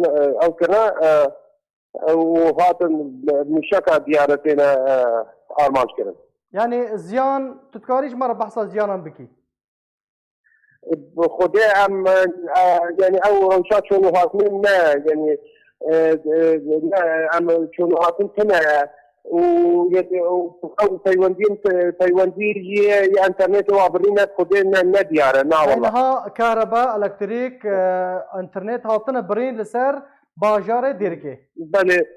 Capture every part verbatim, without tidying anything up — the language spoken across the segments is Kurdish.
e, ew kirine, e, û hatin mûşeka diyare têne, e, armanc kirin. Yani ziyan, tu dikarî ji me re behsa ziyanan bikî? Bi Xwedê em, e, yani ew rewşa çûn û hatinê ne, yani, e, e, ne, em çûn û hatin tune ye. Û, yani, û ew peywendiyên, peywendî yê, yê enternetê wa birîne, Xwedê ne, ne diyar e, na Ey wela. Niha kahrebe, elektrîk, e, internet hatine birîn li ser bajarê Dêrikê. Belê.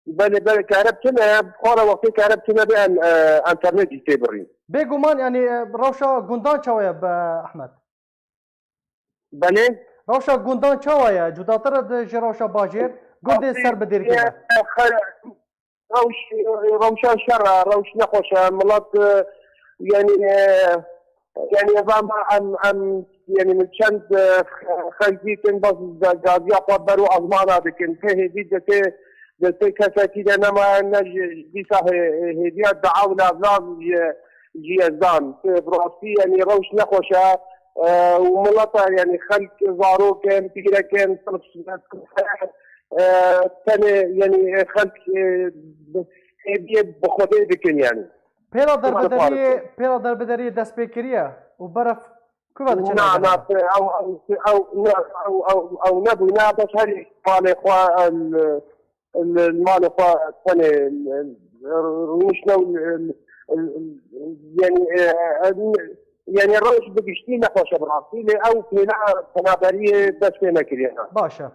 Belê, belê, kereb tune, xwara wextê kereb tune be en, e, internet jî tê birîn. Bêguman, yani, e, rewşa gundan çawa ye be Ehmed? Belê? Rewşa gundan çawa ye? Cudatir e di ji rewşa bajêr? Gundê ser bi Dêrikê be? Rewş, rewşa şer e, rewş nexweş e, milet, e, yani, e, yani, ez em, em, em, yani, min çend, e, xelk dîtin, bes gaziya xwe ber û ezmana dikin. Tê hêdî de tê, de tê kesekî de nema, ne ji, ji dîsa hê-, hêdiya dua û lavlav ji, ji Yezdan. Tê bi rastî, yani, rewş nexweş e, e, û mileta, yani, xelk zarok in, pîrek in, e, tenê, yani, xelk, e, hêdiyê bi Xwedê dikin, yani. Pêla derbederiyê, pêla derbederiyê dest pê kiriye û beref ku ve diçe Na, na, navbera? Ew, ew, ew, ne, ew, ew, ew nebû, ne, bes herî malê xwe, em, li malê xwe tenê, em, rûniştine û, em, em, yani, e, em, yani rewş bi giştî nexweş e bi rastî, lê ew pêla penaberiyê dest pê nekiriye. Baş e.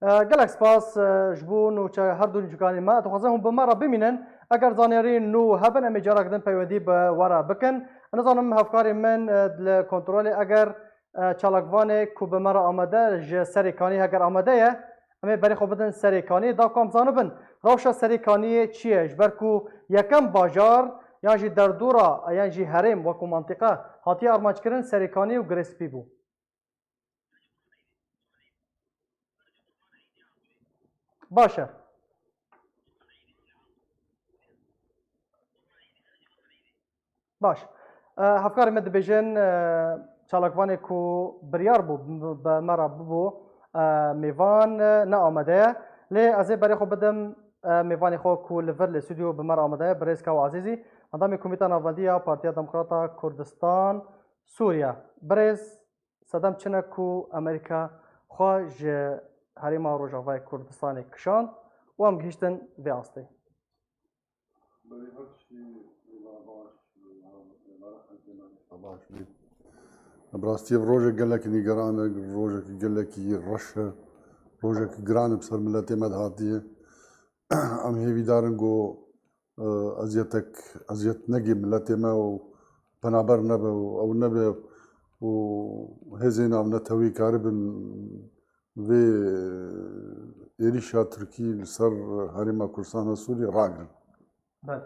E, gelek spas, e, ji bo nûçe her du nûçekanên me. Dixwazin hûn bi me re bimînin. Eger zaniyariyên nû hebin, em ê carak din peywendî bi we re bikin. Ez nizanim hevkarê min, e, li kontrolê eger, e, çalakvanê ku bi me re amade ji Serê Kanî heger amade ye, em ê berê xwe bidin Serê Kanî. Da ku em zanibin rewşa Serê Kaniyê çi ye? Ji ber ku yekem bajar yan jî derdora, yan jî herêm wekû mantîqe hatiye armanckirin Serê Kanî û Girê Spî bû. Baş e. Baş. E, hevkarê me dibêjin, e, çalakvanê ku biryar bû, bi me re bibû, e, mêvan, e, ne amade ye. Lê ez ê berê xwe bidim, e, mêvanê xwe ku li vir li stûdyo bi me re amade ye, birêz Kawa Ezîzî, endamê Komîta Navendî ya Partiya Demokrata Kurdistan Sûriye. Birêz, sedem çi ne ku Amerîka xwe ji Herêma Rojavayê Kurdistanê kişand û em gihîştin vê astê? Baş bî. Bi rastî ev rojek gelekî nîgeran e, rojekî gelekî reş e, rojekî giran e bi ser miletê me de hatiye. Em hêvîdar in ku, e, eziyetek, eziyet negê miletê me û penaber nebe û ew nebe û hêzên navnetewî karibin vê êrîşa Tirkî li ser Herêma Kurdistana Sûriyê ragirin. Belê.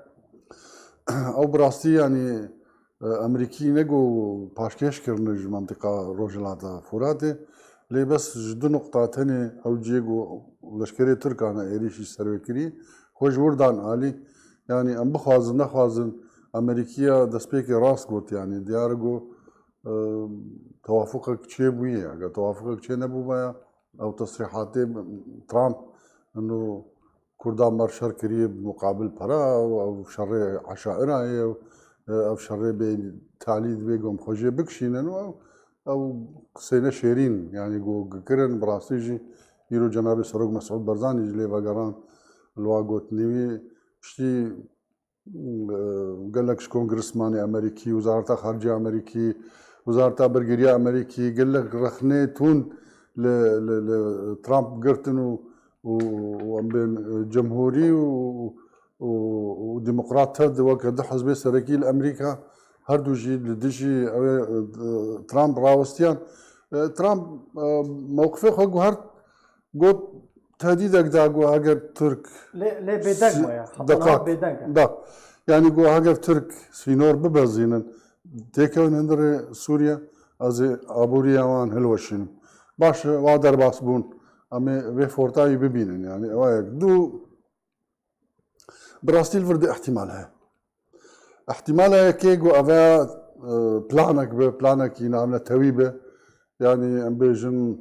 Ew bi rastî, yanî, e, Amerîkî ne ku paşkêş kirine ji mentiqa Rojhilata Furatê, lê bes ji du nuqta tenê ew cihê ku leşkerê Tirkan e êrîşî ser wê kirî, xwe ji wir dan alî. Yanî em bixwazin, nexwazin, Amerîkiya destpêkê rast got, yanî diyar e ku, e, tewafuqek çêbûye. Eger tewafuqek çê nebûbaya, ew tesrîhatê Trump, ino Kurdan ber şer kiriye bi muqabil pere, ew, ew şerê eşaira ye, ew, ew şerê bê talî dibê ku em xwe jê bikişînin û ew, ew qiseyne şêrîn, yanî ku gikirin, bi rastî jî îro cenabê Serok Mesûd Barzanî jî lê vegeran li wa gotinê wî, piştî, e, gelek ji kongresmanê Amerîkî, Wezareta Xaricê Amerîkî, Wezareta Bergeriya Amerîkî, gelek rexnê tund li, li, li Trump girtin û, û, û em bên, e, cemhûrî û, û, û demokrat tev de weke du hizbê serekî li Amerîka her du jî li dijî ew ê, e, Trump rawestiyan. E, Trump, e, mewqifê xwe guhert, got, tehdîdek da, got, heger Tirk Lê, lê bêdeng si-, ma ya. Heta niha deqak. Bêdeng e. Da. Yanî got, heger Tirk sînor bibezînin, têkevin hundirê Sûriye, ez ê aboriya wan hilweşînim. Baş e, wa derbas bûn. Em ê vê fortayî bibînin. Yanî ew yek. Du, bi rastî li vir du ihtimal heye. Îhtîmala yekê ku eve, e, planek be, planekî navnetewî be. Yanî em bêjin,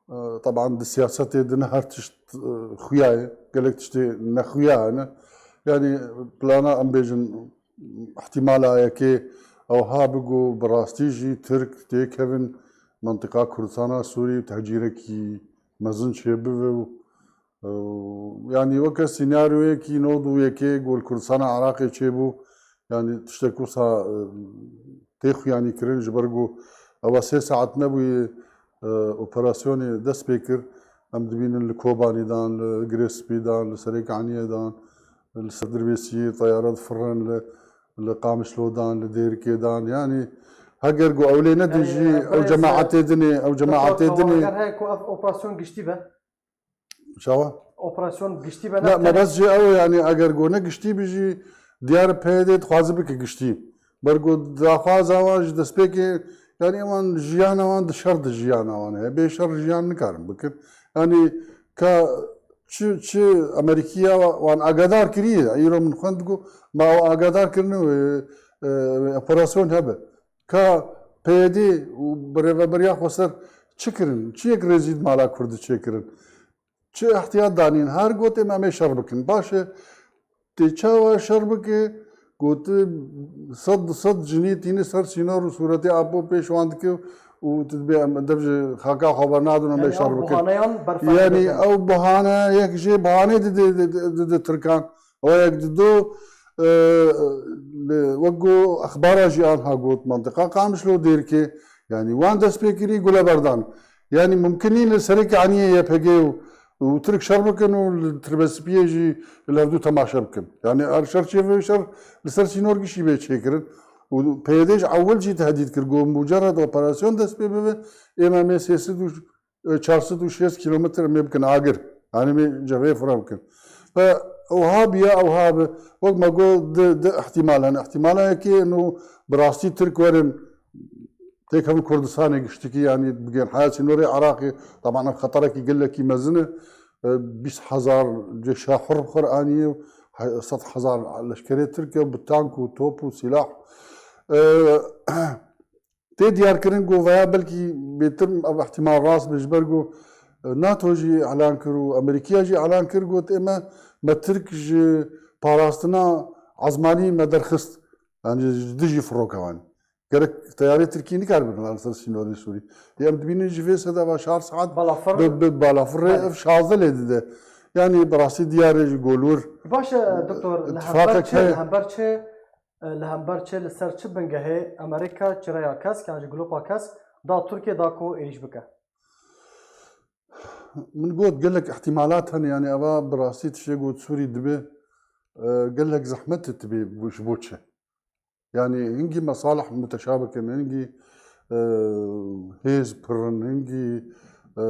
E, teban di siyasetê de ne her tişt, e, xuya ye. Gelek tiştê nexuya hene. Yani plana em bêjin ihtimala yekê ew ha bi ku bi rastî jî Tirk têkevin mentiqa Kurdistana Sûrî û tehcîrekî mezin çêbibe û, e, yani weke senaryoyekî nod û yekê ku li Kurdistana Iraqê çêbû, yani tiştek wisa, e, tê xuyanî kirin ji ber ku ewa sê saet nebûye, e, operasyonê dest pê kir. Em dibînin li Kobanî dan, li Girê Spî dan, li Serêkaniyê dan, li Sedirbêsiyê teyare difirin, li, li Qamişlo dan, li Dêrikê dan. Yani heger ku ew lê nedin Yani, jî, e, ew berê cemaetê dinê, ew Doktor cemaetê dinê. Heger heye ku ev operasyon giştî be? Çawa? Operasyon giştî be Ne, ne me tenê bes jî ew, yani eger ku ne giştî bi jî diyar PYD dixwaze bike giştî. Ber ku daxwaza wan ji destpêkê, yani wan jiyana wan di şer de jiyana wan heye. Bê şer jiyan nikarin bikin. Yani ka çi, çi Amerîkiya wan agadar kiriye, îro min xwend ku ma ew agadar kirine wê, e, operasyon hebe. Ka PYD û birêveberiya xweser çi kirin? Çi yek rêzî di mala Kurdî çêkirin? Çi ihtiyat danîn? Her got êm em ê şer bikin. Baş e, tê çawa şer bike? Got, sed di sed cinî tîne ser sînor û sûretê apo pêş wan dike û tu dibê em dev ji xaka xwe bernadin, em ê Yani şer ew bikin. Buhaneyan berfireh Yani dikin. Ew buhane yek jê buhanê dide, dide, dide Tirkan. Ew yek dido, e, li, wek ku exbara jî anha got, mentiqa Qamişlo Dêrikê, yani wan dest pê kirî gule berdan. Yani mumkin nîn li Serêkaniyê YPG û, û Tirk şer bikin û li Tirbespiyê jî li hevdû temaşe bikin. Yani her şer çê ve şer li ser sînor gişî bê çêkirin. Û PYD ji ewil jî tehdît kir, got mucerred operasyon dest pê bibe, êm em ê sê sed û e, çar sed û şêst kîlometre em ê bikin agir. Yanî em ê cevê fira bikin. Ve ew ha biya, ew ha bi. Wek me got, di, di ihtimal hene. Ihtimala yekê eno bi rastî Tirk werin têkevin Kurdistanê giştikî, yanî bigên heya sînorê Iraqê. Taban ev xeterekî gelekî mezin e. E, bîst hezar cêşa hur bi xwe re aniye û he-, sed hezar leşkerê Tirk e bi tank û top û sîlah. E, Tê diyarkirin ku veya belkî bêtir ev ihtimal rast be, ji ber ku, e, NATO jî elan kir û Amerîkiya jî elan kir, got, ê me, me Tirk ji parastina ezmanî me derxist. Yani ji dijî firoka wan. Gerek teyarê Tirkî nikaribin li ser sînorê Sûrî. Ê em dibînin ji vê sedema çar saet Balafir. bi, bi balafirê Belê. Ev şazdeh lê dide. Yani bi rastî diyar e ji golwir. Baş e, doktor, li hember Îtifaqek çi, heye. Li hember çi E, li hember çi, li ser çi bingehê Amerîka çireya kesk yan jî glopa kesk da Tirkiyê da ku êrîş bike? Min got gelek ihtimalat hene, yani eva bi rastî tiştê got Sûrî dibe, e, gelek zehmet dibe bu, ji bo çi? Yani hingî mesalih muteşabik in, hingî, e, hêz pir in, hingî, e,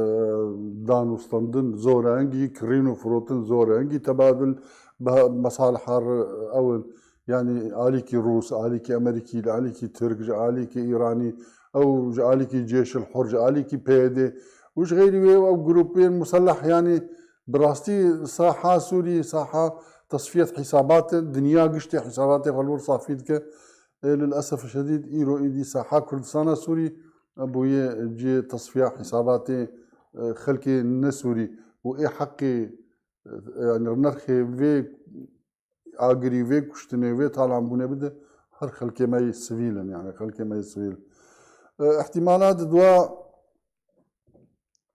danûstandin zor e, hingî kirîn û firotin zor e, hingî tebadul be-, mesaliha re ew in. Yani alîkî Rûs, alîkî Amerîkî, alîkî Tirk, ji alîkî Îranî, ew ji alîkî Cêşil Hur, ji alîkî PYD û ji xeyrî wê ew grûpên muselleh, yani bi rastî saha Sûrî, saha tesfiyet hîsabat e, dinya giştê hîsabatê xwe li wir safî dike. Ê, lil esef şedîd, îro îdî saha Kurdistana Sûrî bûye cihê tesfiya hîsabatê, e, xelkê ne Sûrî û ê heqê, e, yani nirxê vê agirî, vê kuştinê, vê talanbûnê bide her xelkê me yê sivîl in, yani xelkê me yê sivîl. E, ihtimala di dua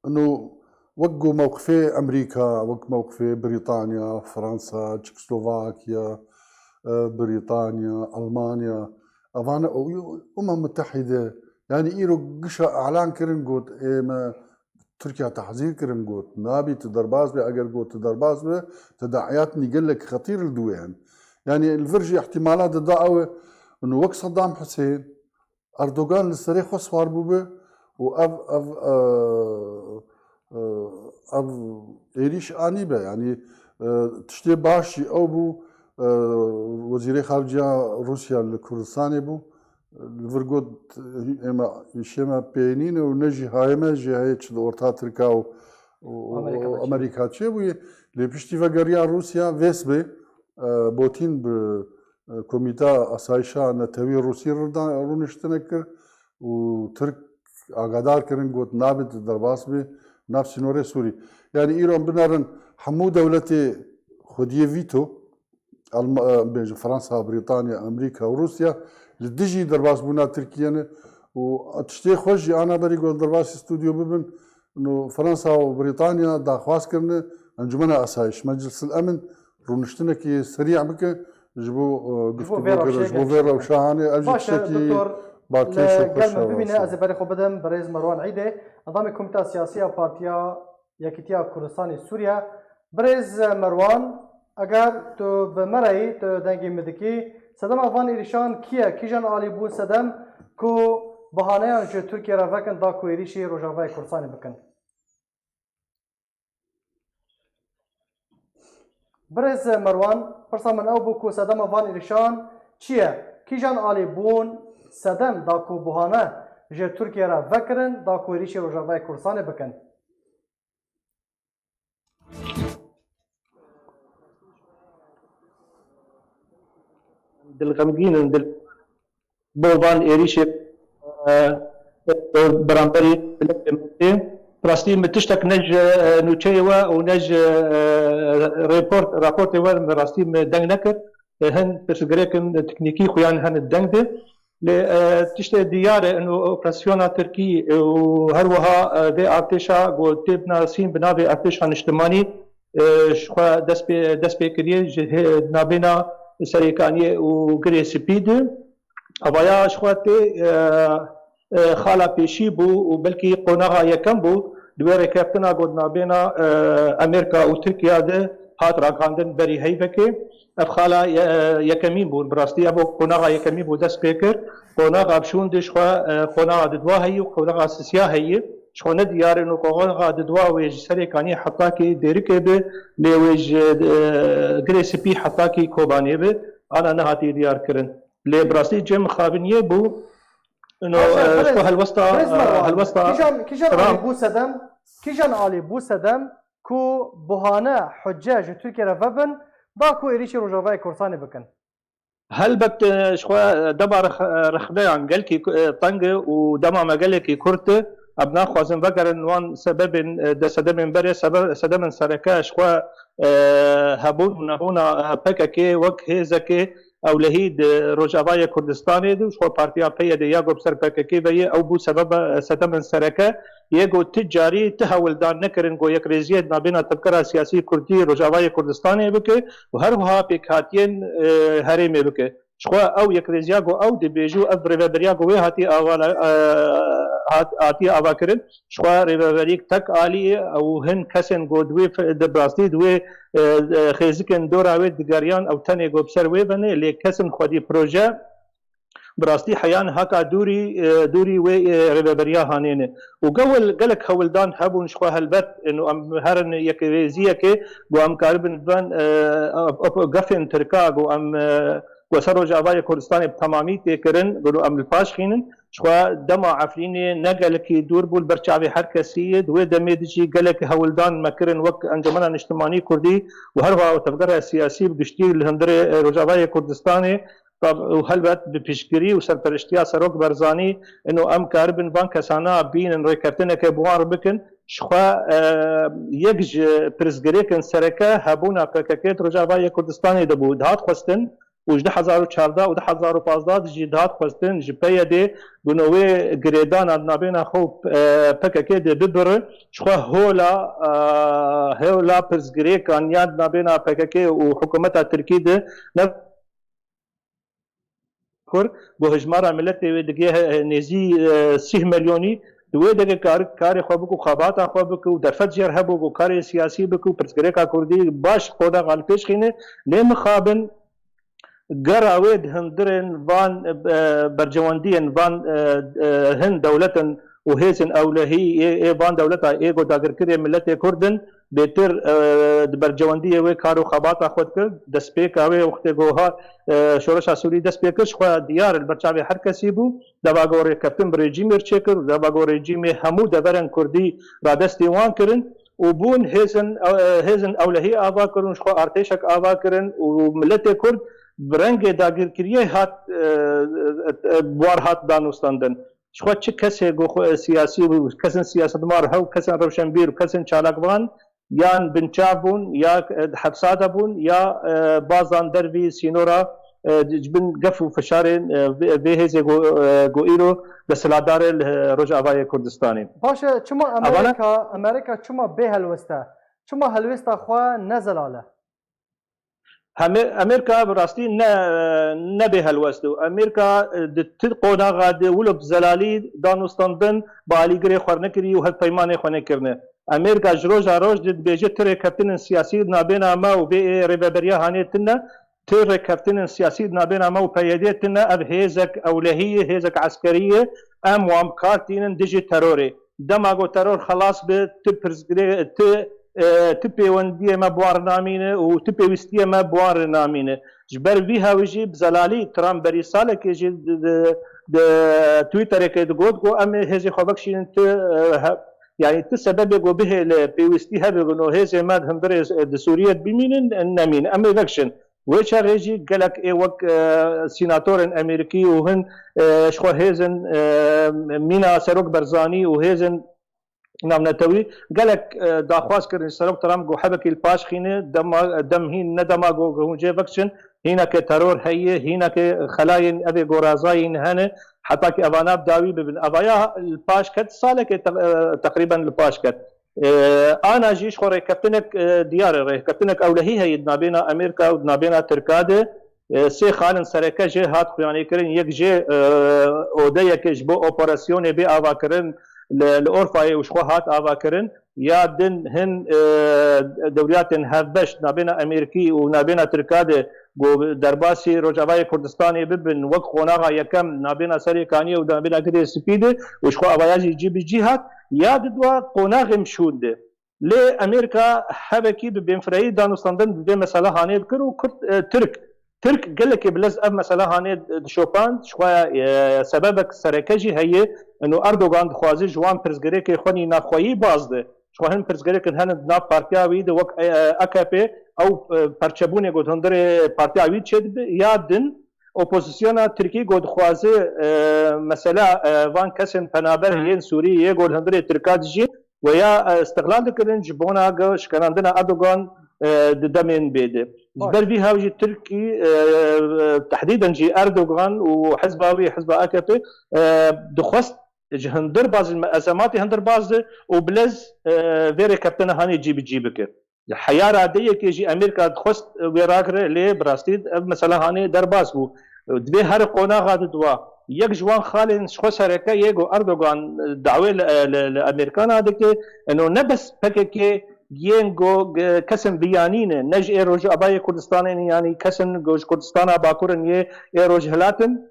ino wek ku mewqifê Amerîka, wek mewqifê Brîtanya, Fransa, Çekoslovakiya, e, Brîtanya, Almanya, evan e, Umem Mutehîde, yani îro gişa elan kirin got, ê me Tirkiya tehzîr kirin got, nabî tu derbas be, eger got tu derbas be, tedaiyatnî gelek xetîr li dû hene. Yani li vir jî ihtimala dida ew e, û wek Saddam Husên, Erdogan li serê xwe swar bûbe û ev, ev, e, e, ev êrîş anîbe. Yani, e, tiştê baş jî ew bû, e, Wezîrê Xariceya Rûsya li Kurdistanê bû. Li vir got, ê me, îşê me pê nîne û ne jî hayê me jî heye çi di orta Tirka û, û, û Amerîka de çi Amerîka çêbûye. Lê piştî vegeriya Rûsya vê sibê, e, Putin bi, e, Komîta Asayişa Netewî Rûsî re da-, rûniştine kir û Tirk agadar kirin, got, nabe tu derbas bî, Nav sînorê Sûrî. Yanî îro em binerin hemû dewletê xwediyê vîto, Alma-, e, bêjin Fransa, Brîtanya, Amerîka û Rûsya li dijî derbasbûna Tirkiye ne û tiştê xwe jî ana berî ku derbasî stûdyo bibin, no Fransa û Brîtanya daxwaz kirine Encûmena Asayîş, Meclisil Emin rûniştinekî serî bike ji bo, e, Ji bo vê guftûgokirin, rewşê ji bo vê gerçekten. Rewşa hanê. Ev jî Baş e, tiştekî doktor, balkêş li û gel xweş e min bibîne, wasa. Ez ê berê xwe bidim birêz Merwan Îdê, endamê Komîta Siyasî ya Partiya Yekîtiya Kurdistanê Sûriye. Birêz Merwan, eger tu bi me re yî, tu dengê min dikî, sedema van êrîşan kî ye? Kîjan alî bûn sedem ku bahaneyan ji Tirkiye re vekin da ku êrîşî Rojavayê Kurdistanê bikin? Birêz Merwan, pirsa min ew bû ku sedema van êrîşan çi ye? Kîjan alî bûn sedem da ku buhane ji Tirkiye re vekirin da ku êrîşî Rojavayê Kurdistanê bikin? Dilxemgîn in, dil-, bo van êrîşê, e, beramberî milletê min tê. Rastî min tiştek ne ji, e, nûçeyê we û ne ji, e, report, raportê we min rastî min deng nekir. E, hin pirsgirêkin teknîkî xuyan hin deng de. Lê, e, tiştê diyar e, ino operasyona Tirkî, e, û her wiha, e, vê artêşa ku tê binasîn bi navê artêşa niştimanî, e, ji xwe dest pê, dest pê kiriye ji hê-, navbêna Serêkaniyê û Girê Spî de. Avaya ji xwe tê, e, e, xala pêşî bû û belkî qonaxa yekem bû. Di wê rêkeftina ku di navbêna, e, Amerîka û Tirkiye de hat ragihandin berî heyvekê. Ev xala ye-, yekemîn bûn, bi rastî ev qonaxa yekemîn bû dest pê kir. Qonaxa bi şûn de ji xwe, e, qonaxa di dua heyî û qonaxa sisiya heyî. Ji xwe ne diyar in û qonaxa di dua wê ji Serêkaniyê hetakî Dêrikê bi, lê wê ji, e, Girê Spî hetakî Kobanê bi, ana nehatiye diyar kirin. Lê bi rastî cem xabiniyê bû. Ino, Baş e, e, ji xwe birêz, helwesta, birêz e, Merwan, helwesta kîjan, kîjan Trump alî bû sedem, kîjan alî bû sedem ku buhane, huce ji Tirkiye re vebin, da ku êrîşî Rojavayê Kurdistanê bikin? Helbet, e, ji xwe, e, dema rex-, e, rexneyan gelkî, e, teng e û dema me gelekî kurt e, em naxwazin vegerin wan sebebên, e, de sedemên berê, sebe-, sedemên sereke ji xwe, e, hebûn û nebûna, e, P K K wek hêzekê ewlehî di Rojavayê Kurdistanê de, ji xwe Partiya P Y D ya ku bi ser P K K ve ye, ew bû sebeba, e, sedemên sereke. Yê ku ti carî ti hewldan nekirin ku yekrêziyê di navbêna tevgera siyasî kurdî Rojavayê Kurdistanê bike û her wiha pêkhatiyên, e, herêmê bike. Ji xwe ew yekrêziya ku ew dibêje û ev rêveberiya ku wê hatî avala, e, hat-, hatiye avakirin, ji xwe rêveberiyek tek alî ye û hin kesên ku di wê fi-, di rastî di wê, e, e, xêzikên dora wê digeriyan ew tenê ku bi ser wê ve ne, lê kesên xwedî proje bi rastî heyan haka dûrî, e, dûrî wê, e, rêveberiya hanê ne. Û gewil, gelek hewldan hebûn ji xwe helbet, û em herin yekrêziyekê ku em karibin ben, e, ap-, ap-, gefên Tirka ku em, e, ku ser Rojavayê Kurdistanê bi temamî tê kirin, ku em li paş xînin. Ji xwe dema Efrînê ne gelekî dûr bû, li ber çavê her kesî ye. Di wê demê de jî gelek hewldan me kirin wek Encûmena Niştimanî Kurdî û her wiha tevgera siyasî bi giştî li hundirê, e, Rojavayê Kurdistanê. Tab-, û helbet bi piştgirî û serperiştiya Serok Berzanî, ino em karibin van kesana bînin, rêkeftineke bi wan re bikin. Ji xwe, e, yek ji pirsgirêkên sereke hebûna P K K di Rojavayê Kurdistanê de bû. Dihat xwestin û ji du hezar û çardeh û du hezar û pazdeh de jî dihat xwestin ji P Y D, ku no wê girêdana di navbêna xwe û, e, P K K de bibire. Ji xwe hola, e, hola pirsgirêkan ya di navbêna P K K û hikûmeta Tirkî de ne Kur, ku hijmara miletê wê digê he-, nêzî, e, sîh milyonî, di wê degê kar-, karê xwe bike û xebata xwe bike û derfet jê re hebû ku karê siyasî bike û pirsgirêka kurdî baş qonaxa li pêş xîne, lê mixabin gera wê di hundirên van, e, bercewendiyên van, e, e, hin dewletin û hêzên ewlehî ê, ê van dewleta ê ku dagirkirê miletê kurd in, bêtir, e, di bercewendiyê wê kar û xebata xwe dikir. Destpêka wê wextê ku ha, e, şoreşa Sûrî dest pê kir, ji xwe diyar li ber çavê her kesî bû. Deva ku rêkeftin bi rejîmê re çêkir û deva ku rejîmê hemû deverên kurdî radestî wan kirin û bûn hêzin, e, hêzin ewlehî ava kirin, ji xwe artêşek ava kirin û miletê kurd bi rengê dagirkiriyê hat, e, e, e, bi war hat danûstandin. Ji xwe çi kesê ku xwe siyasî bû, kesên siyasetmar hew, kesên rewşenbîr û kesên çalakvan yan binçav bûn, ya, e, di hepsa de bûn, ya, e, bazan dervî sînora, e, ji bin gef û fişarên, e, vê, vê hêzê ku, e, ku îro desthilatdar e li Rojavayê Kurdistanê. Baş e, çima Amerîka, Amerîka çima bê helwest e? Çima helwêsta xwe ne zelal e? Heme-, Amerîka bi rastî ne, ne bê helwest û Amerîka, e, di ti qonaxa de wilo bi zelalî danûstandin, bi alîgirê xwe nekirî û hevpeymanê xwe nekirine. Amerîka ji roja roj dibêje ti rêkeftinên siyasî di nabêna me û vê ê rêveberiya hanê tune, ti rêkeftinên siyasî di nabêna me û P Y D tune, ev hêzek ewlehî ye, hêzek eskerî ye, em wan bi kar tînin dijî terorê. Dema ku teror xelas be, ti pirsgirê-, ti, e, ti pêwendiyê me bi wan re namîne û ti pêwîstiyê me bi wan re namîne. Ji ber vî hewî jî bi zelalî Trump berî salekê jî di, di, di Twitterekê digot ku em ê hêzê xwe vekişînin ti, e, he-, yanî ti sebebê ku bihêle pêwîstî hebe ku no hêzê me di hundirê, e, di Sûriyê de bimînin, nemîne. Em ê vekişin. Wê çaxê jî gelek ê wek, e, sînatorên Amerîkî û hin, e, ji xwe hêzên, e, mîna Serok Berzanî û hêzên navnetewî gelek, e, daxwaz kirin ji Serok Trump ku hebekî li paş xîne, dema, dem hîn ne dema ku, ku hûn jê vekişin, hîneke teror heye, hîneke xelayên evê ku razayîn hene, heta ki evana bi dawî bibin. Evaya li paş ket, saleke te-, e, teqrîben li paş ket. E, ana jî ji xwe rêkeftinek, e, diyar e, rêkeftinek ewlehî heye di nabêna Amerîka û di nabêna Tirka de. E, sê xalên sereke jê hat xuyanîkirin, yek jê, e, odeyeke ji bo operasyonê bê avakirin li, li Orfayê û ji xwe hat avakirin. Ya din hin, e, dewriyatên hevbeş nabêna Amerîkî û nabêna Tirka de ku derbasî Rojavayê Kurdistanê bibin, wek qonaxa yekem nabêna Serê Kaniyê û nabêna Girê Spî de û ji xwe avaya jî cî bi cî hat, ya di dua qonaxê mişûn de. Lê Amerîka hevekî bi bênfireyî danûstandin bi vê mesela hanê dikir û Kurd, e, Tirk, Tirk gelekê bi lez ev mesela hanê dişopand. Ji xwe, e, sebebek sereke jî heye, ino Erdogan dixwaze ji wan pirsgirêkê xwe nî navxweyî baz de. Ji xwe hin pirsgirêkin hene di nav partiya wî de wek, e, A K P, ew, e, perçebûnê ku di hundirê partiya wî çêdibe, ya din opozisyona Tirkî ku dixwaze, e, mesela, e, van kesên penaber yên Sûrî yê ku li hundirê Tirka dijî, we ya, e, îstiqlal dikirin ji bona ge-, şikenandina Erdogan, e, di demên bê de. Ji ber vî hev jî Tirkî, e, e, tehdîden jî Erdogan û hizba wî, hizba A K P, e, dixwest ji hindir baz, ji ezematê hindir baz de û bilez, e, vê rêkeftina hanê cî bi cî bike. Heya radeyekê jî Amerîka dixwest wê rakire, lê bi rastî ev mesela hanê derbas bû. Divê her qonaxa di dua. Yek ji wan xalên ji xwe sereke yê ku Erdogan dawê li, li, li Amerîkana dike, eno ne bes P K K yên ku, e, kesên biyanî ne, ne ji ê Rojavayê Kurdistanê ne, yanî kesên ku ji Kurdistana Bakur in yê ê Rojhilat in,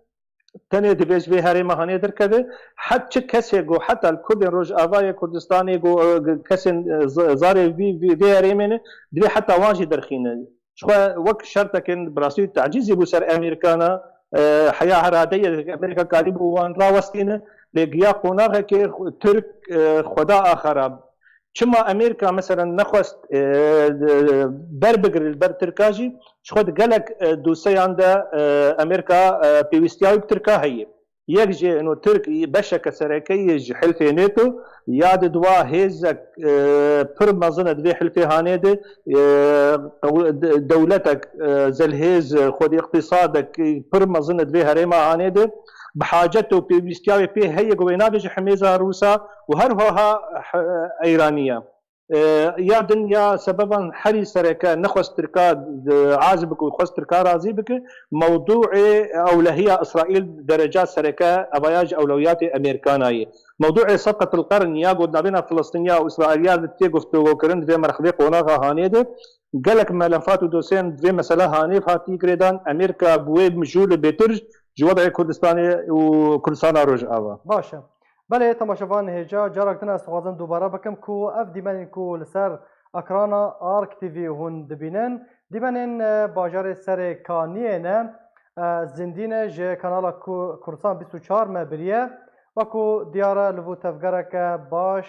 tenê divê ji vê herêma hanê derkeve. Her çi kesê ku heta li Kurdên Rojavayê Kurdistanê ku, e, kesên, e, z-, zarê vî, vî, vê herêmê ne, divê heta wan jî derxîne. Ji xwe wek şertekên bi rastî tacîzî bû ser Amerîkana, e, heya heradeyê Amerîka karîbû wan rawestîne, lê giya qonaxekê Tirk, e, xwe da axara. Çima Amerîka, meselen, nexwest, e, ber bigire li ber Tirka jî, ji xwe di gelek, e, doseyan de, e, Amerîka, e, pêwîstiya wî bi Tirka heye. Yek jê ino Tirk beşeke sereke yê ji hilfê NATO, ya di dua hêzek, e, pir mezin e di vê hilfê hanê de, e, qew-, de-, dewletek, e, zelhêz, e, xwedî îqtîsadek pir mezin e di vê herêma hanê de, bi hacet û pêwîstiya wê pê heye ku wê nabêje himêza Rûsa û her wiha he-, Eyraniya. E, ya din ya sebeban herî sereke nexwest Tirka, e, az bike û xwest Tirka razî bike, mewdûê ewlehiya Îsraîl dereca sereke, evaya ji ewlewiyatê Amerîkana ye. Mewdûê sefqetil qern ya ku nabêna Filistîniya û Îsraîliya tê guftûgokirin di vê merhilê qonaxa hanê de, gelek melefat û dosyên di vê mesela hanê hatî girêdan, Amerîka bi wê mijûlê bêtir ji wedê Kurdistanê û Kurdistana Rojava. Baş e. Belê, temaşevan hêja, carek din ez dixwazim dubare bikim ku ev dîmenên ku li ser ekrana Ark T V hûn dibînin, dîmenên, e, bajarê Serê Kaniyê ne, e, zindî ne, ji kanala Ku-, Kurdistan bîst û çar me biriye. Wekî diyar e, li vî tevgereke baş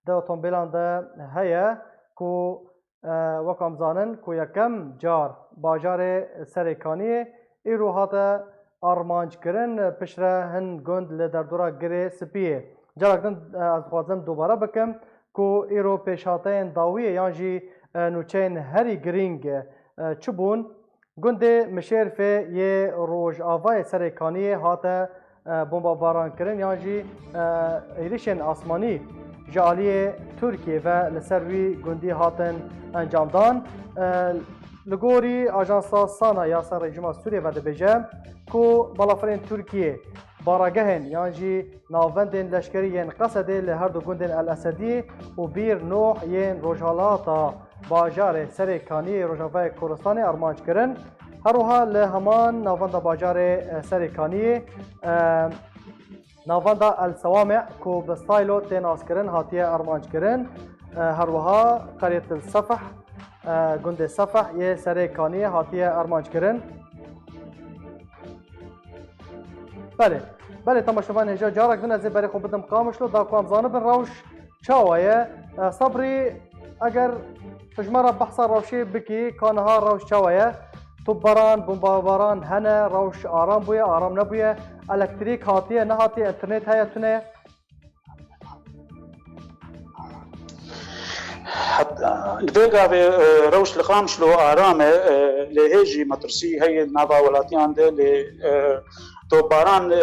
di otomobîlan de heye ku, e, wek em zanin ku yekem car bajarê Serê Kaniyê îro hate armanc kirin, piştre hin gund li derdora Girê Spiyê. Carak din, e, ez dixwazim dubare bikim ku îro pêşhateyên dawiyê yan jî, e, nûçeyên herî girîng, e, çi bûn? Gundê Mişêrfê yê Rojavayê Serê Kaniyê hate, e, bombebarankirin yan jî, e, êrişên asmanî ji aliyê Tirkiyê ve li ser wî gundî hatin encamdan. E, Li gorî ajansa SANA ya ser rejîma Sûriyê ve dibêje ku balafirên Tirkiyê baragehên yan jî navendên leşkerî yên Qesedê li her du gundên El Esediyê û Bîr Nuh yên rojhilata bajarê Serê Kaniyê Rojavayê Kurdistanê armanc kirin. Her wiha li heman navenda bajarê, e, Serê Kaniyê, e, navenda El Sewamê ku bi Saylo tê naskirin hatiye armanc kirin. E, her wiha qeryet El Sefeh, e, gundê Sefeh yê Serê Kaniyê hatiye armanc kirin. Belê, belê, temaşevan hêja, carek din ez ê berê xwe bidim Qamişlo, da ku em zanibin rewş çawa ye. E, Sebrî, eger tu ji me re behsa rewşê bikî, ka niha rewş çawa ye? Topbaran, bombabaran hene, rewş aram bûye, aram nebûye, elektrîk hatiye, nehatiye, înternet heye, tune ye? Li vê gavê, e, rewş li Qamişlo aram e, e, lê hê jî metirsî heye di nava welatiyan de, lê, e, topbaran, e,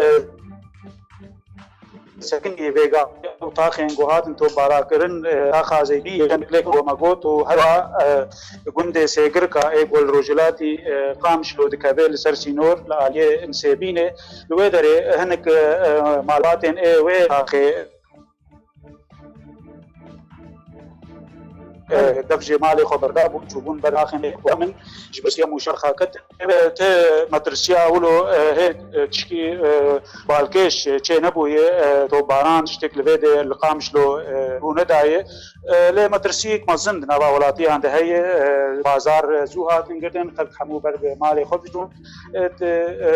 sekinî vê gavê û taxên ku hatin topbarakirin, e, taxa Zeydî, Yemlêk, Gomegot û herwa, e, gundê Sêgirka ê ku li rojhilatî, e, Qamişlo dikeve li ser sînor li aliyê Nisêbînê. Li wê derê hinek, e, e, malbatên ê wê taxê e, dev jê malê xwe berdabûn, çûbûn ber axê min ji birsiya mûşerxa ketin. Te metirsiya wilo, e, hê, e, tişkî, e, balkêş, e, çê nebûye, e, topbaran tiştek li vê de li Qamişlo, e, rû nedaye. E, lê metirsiyek mezin di nava welatiyan de heye, e, bazar, e, zû hatin girtin, xelk hemû ber bi malê xwe dijûn. E, te, e,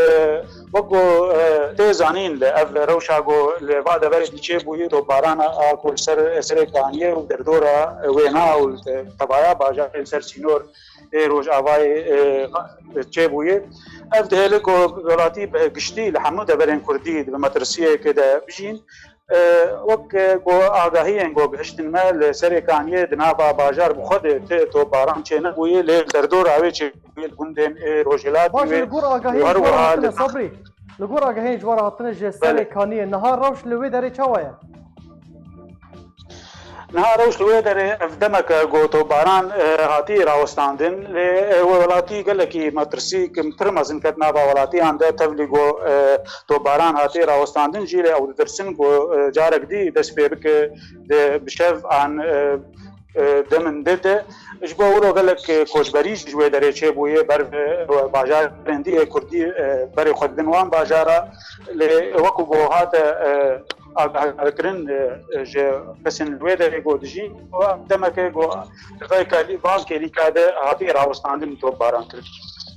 Wek ku, e, tê zanîn, li ev rewşa ku li va deverê çêbûyî, topbarana a ku li ser Serê Kaniyê û derdora wêna û li tevaya bajarê li ser sînor ê Rojavayê, e, çêbûyî, ev dihêle ku welatî bi giştî li hemû deverên kurdî di bi metirsiyeke de bijîn. E, wek, e, ku agahiyên ku gihiştin me, li Serê Kaniyê di nava bajar bi xwe de ti topbaran çênebûye, lê li derdora wê çêbûye, li gundên ê rojhilatê wê û her wiha li Sebrî. Li gor agahiyên ji we re hatine ji Serê Kaniyê, niha rewş li wê derê çawa ye? Niha rewş li wê derê ev demek e ku topbaran, e, hatî rawestandin, lê, e, welatî gelekî metirsî pir mezin ket nava welatiyan de, tevlî ku, e, topbaran hatî rawestandin jî, lê ew ditirsin ku, e, carek dî dest pê bike di bi şev an, e, e, demin de de. Ji bo wilo gelek, e, koçberî jî ji wê derê çêbûye ber, e, bajarên dî ê kurdî, e, berê xwe didin wan bajara. Lê wekî ku hate, e, agahdarkirin, e, ji kesên li wê derê ku dijîn, demeke ku li vê kelî-, van kêlîka de hatî rawestandin topbaran kirin.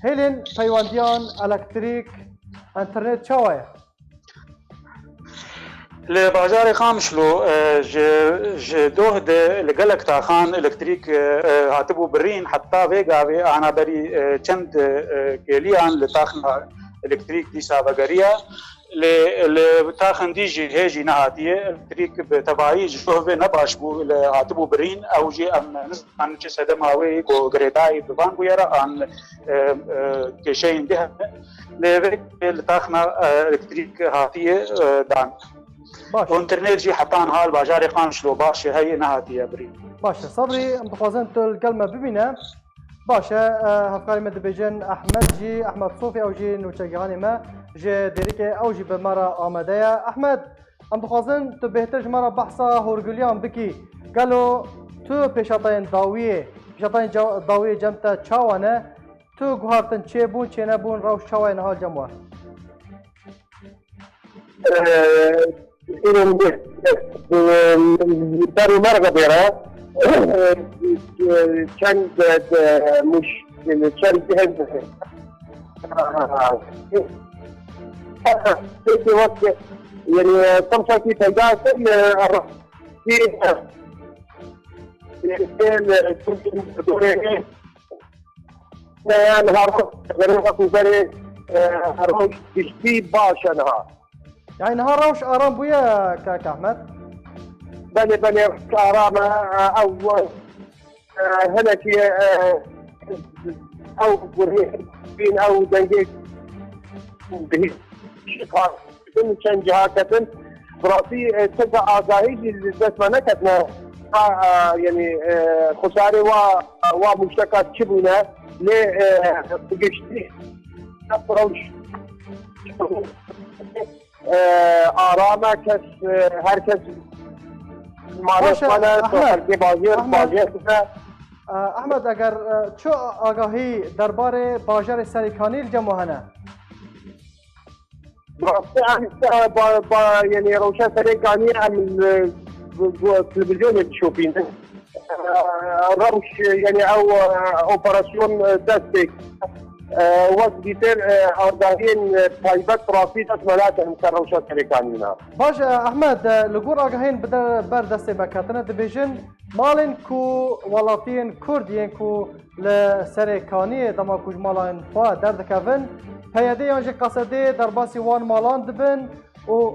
Hêlên peywendiyan, elektrîk, înternet çawa ye? Li bajarê Qamişlo, e, ji, ji doh de li gelek taxan elektrîk, e, e, hatibû birîn, heta vê gavê ana berî, e, çend, e, kêliyan li taxna elektrîk dîsa vegeriya. Lê li taxên dî jî hê jî nehatiye. Elektrîk bi tevayî ji doh vê ne baş bû, li hatibû birîn. Ew jî em nizanin çi sedema wê ku girêdayî bi van bûyera an, e, e, kêşeyên dî hene. Lê vê li taxna, e, elektrîk hatiye, e, dan. Baş. Înternet jî heta niha li bajarê Qamişlo baş e, heye nehatiye birîn. Baş e. Sebrî, em dixwazin tu li gel me bimîne. Baş e, e, hevkarê me dibêjin Ehmed jî, Ehmed Sofî, ew jî nûçegihanê me ji Dêrikê, ew jî bi me re amade ye. Ehmed, em dixwazin tu bêhtir ji me re behsa hûrgiliyan bikî. Gelo tu pêşatayên dawiyê, pêşatayên ca-, dawiyê cem te çawa ne? Tu guhartin çêbûn, çênebûn, rewş çawa ye niha cem we? Îro min dê, berê me re vedêre, çend mûş, çend cihên, pêkê wek, yanî, tim şakî peyda kir, rastî, yanî, dorê, ne, niha berê wek û berê, e, rewş giştî baş e niha. Yani niha rewş aram bûye, kak Ahmet? Belê, belê, rewş aram e, e, ew, e, hinekî, e, ew gurê, bîn ew dengê bihîstin çend ciha ketin. Bi rastî, e, çend agahî jî li dest me neketine. Ha, e, yani, e, xusarê wa, wa mûşeka çi bûne, lê, e, bi giştî rewş, e, aram e, kes, e, her kes Baş e, malê xwe ne, Ehmed. Xelkê bajêr, Ehmed. Bajêr dibe. E, Ehmed, eger, e, çi agahî derbarê bajarê Serêkanî li cem we hene? Rastî, em, e, ba, ba, yani, rewşa Serêkanî em, e, bi, bi televîzyonê dişopînin. E, rewş, yani, ew, e, operasyon, e, dest pê, e, wek dîtir, e, agahiyên, e, taybet rastî dest me nakin ser rewşa Serêkanî ne. Baş e, Ehmed, e, li gor agahiyên bi der, ber destê me ketine dibêjin, malên ku welatiyên Kurd yên ku li Serêkaniyê dema ku ji malan xwe derdikevin, P Y D yan jî Qesedê derbasî wan malan dibin û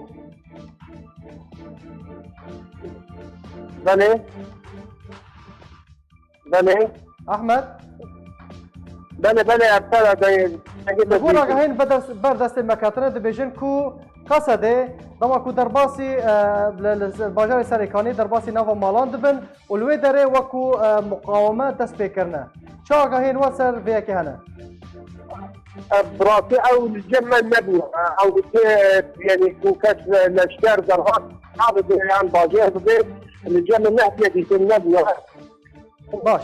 Belê. Belê. Ehmed? Belê, belê, em te re dengê Li gor agahên ber destê me ketine dibêjin ku Qesedê, dema ku derbasî, e, li, li bajarê Serêkanî derbasî nava malan dibin û li wê derê wekû, e, muqaweme dest pê kirine. Çi agahên we ser vê yekê hene? E, bi rastî ew li cem me nebû. E, ew tê, e, yani ku kes, e, leşker derhat nabide yan bajêr bibe, li cem me nehtiye dîtin nebû. Baş.